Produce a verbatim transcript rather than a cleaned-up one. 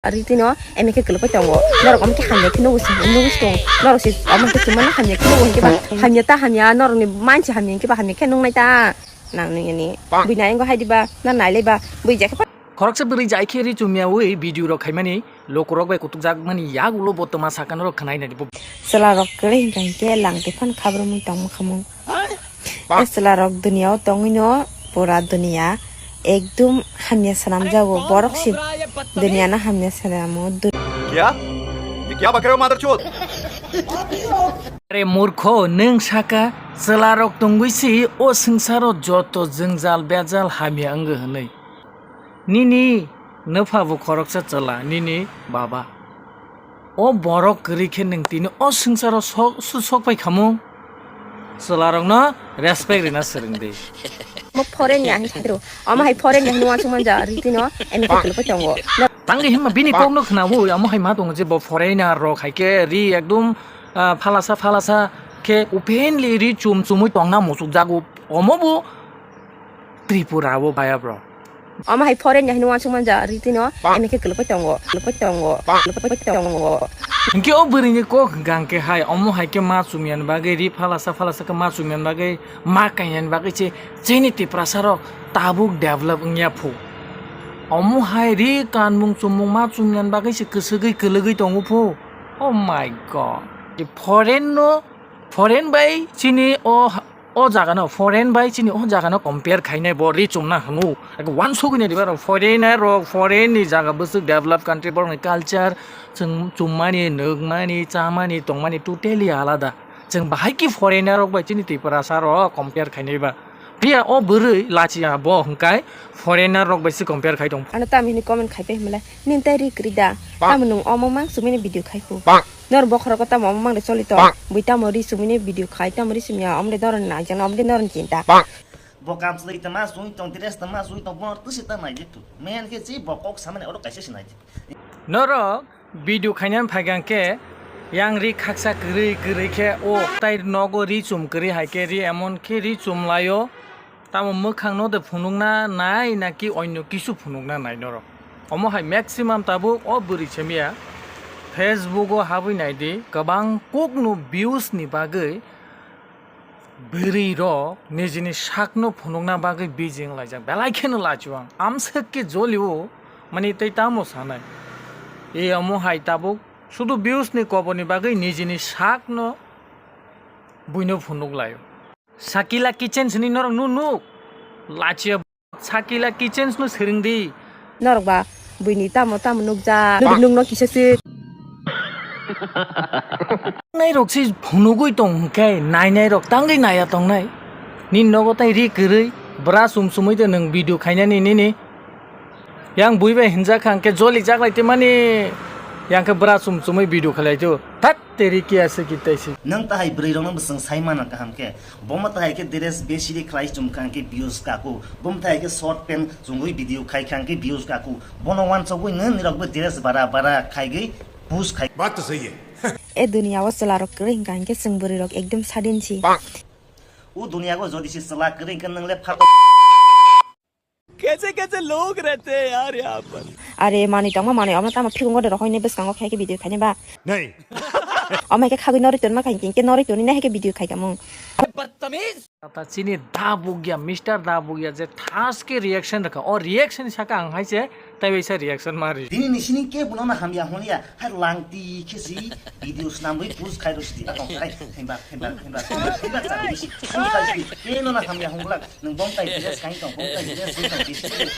Ritino eme khe kwlwkhe tongo. Norok omo khe hamya khe nugo se, nugo se tongo. Norok se omo khe chumano hamya khe nugo hinkhe ba hamya ta hamya, norokni manchi hamya hinkhe ba hamya khe nungnai ta. Nang nini ani. Bui nai wngkha hai diba, na nailai ba, bui jai khe. Khoroksa bwrwi jai khe ri chumya wi video rok khaimani, lukurok bai kutukjakmani yagulo bo twma sakano rok khwnai nai bo. Chwla rok kwrwi hinkha hinkhe lang tephano khabrumung tongma khamung. E chwla rok duniya o tongwi no pura duniya ekdum hamya swnam jago, borok si duniya no hamya swnamo. क्या? ये क्या बक रहे हो मादरचोद? Are murkho, nwng saka chwla rok tongwi si o swngcharo joto jwngjal bejal hamya wngwi hwnwi. Nini nwpha bo khoroksa chwla, nini baba. O borok kwrwi khe nwng tini o swngcharo sok, su-, sok pai khamung? Chwlarokno respect rina swrwng di. Mo foreign ya hin thadro. Omo hai foreign ya hin wansuk manja ritino eme khe kwlwkhe tongo. Tangri himma bini kokno khnawi, omo hai ma tongo je bo foreigner rok hai khe ri ekdum, ah, phalasa phalasa khe openly ri chum chumui tongna muchuk jago. Omo bo Tripura o baya bro. Omo hai foreign ya hino wansuk manja ritino eme khe kwlwkhe tongo, kwlwkhe tongo, kwlwkhe tongo. Hinkhe o bwrwini kok hwnkha hinkhe hai, omo hai khe ma chumyani bagwi, ri phalasa phalasa khe ma chumyani bagwi, ma kainani bagwi se chini Tiprasa rok tabuk develop wngya phu. Omo hai ri kanmung chumung ma chumyani bagwi se kwswgwi kwlwgwi tongo phu. Oh my God. Foreign no, foreign bai chini o O jaga no foreign bai chini o jaga no compare khainai bo ri chumna hwngo. Eko wansugwi nai diba rok foreigner rok, foreign ni jaga bwswk develop country, borok ni culture, chwng chummani, nukmani, chamani, tongmani totally alada. Chwng bahai ki foreigner rok bai chini Tiprasa rok compare khainai ba. Phiya o bwrwi lachiya bo hwnkhe foreigner rok bai se compare khai tong. Ano tamo hini comment khai pai hwnle, nini tai ri kwrwi da? Tamo nwng omo mang chumui ni video khai khu. Nor bokhorok tamo omo mang de choli tong. Bui tamo ri sumui ni video khai, tamo ri sumya, omo de nor ni nang jana, omo de nor ni chinta. Bo kam chwlwi tama sui tong, dress tama sui tong, bo tusi ta nai jek tu. Men khe chi bo kok samani oro kaisa si nai jek. Norok video khaina phaigang khe yang ri khaksa kwrwi kwrwi khe o tai nogo ri chum kwrwi hai khe ri emon khe ri chum laio. Tamo mwkhangno de phunukna nai naki onyo kisu phunukna nai norok? Omo hai maximum tabuk o bwrwi se miya Facebook o habwi nai di, kwbang kukno views ni bagwi bwrwi rok nijini sakno phunukna bagwi busy wng laijak, belai kheno lachiwang amswk khe jolio mani tei tamo sanai. E omo hai tabuk sudu views ni koborni bagwi nijini sakno buino phunuk laio. Sakila Kitchens ni norok nuk nuk. Lachia Sakila Kitchens no swrwng di. Norok ba buini tamo tamo nukjak. Nukno kisa se. Nai rok si phunugwi tong hwnkhe nai nai rok tangwi naya tongnai. Ni nogo tai ri kwrwi bra sum sumui de nwng video khainani nini. Yang bui bai hinjak kha hwnkhe joli jak lai te mani. Yang khe bra sum sumui video khalai tu. That teri kiya se ki tai se. Nang tahai bwrwi rok no bwswng sai mana kaham khe. Bomo tahai khe dress besi de khlai chum kha hwnkhe views kaku. Bomo tahai khe short pant chumui video khai kha hwnkhe views kaku. Bono wansogwi nini rok bo dress bara bara khaigwi post khai. बात तो सही है। E duniya o chwla rok kwrwi hwnkha hwnkhe chwng bwrwi rok ekdum sadin si. O duniya go jodi se chwla kwrwi hwnkhe nwng le phato. कैसे कैसे लोग रहते हैं यार यहाँ पर। Are manwi tongma manwi omo tamo phikung gode rohoi ne bwskango khe khe video khaini ba. नहीं। Omo khe khagwi norwi tonma khai khe norwi toni na khe video khai kamung. Tata chini da bugya, Mister Da bugya je thas khe reaction rakha. O reaction saka ang hai se tai bai sa reaction ma ri. Tini ni sini ke buno na hamya honiya. Hai langti khe si video snamwi post khai ro sidi atong khai themba themba themba themba themba charo bisi. Sini khai sidi ke no na hamya hongla nung bom tai dress kai tong bom tai dress kai tong bisi.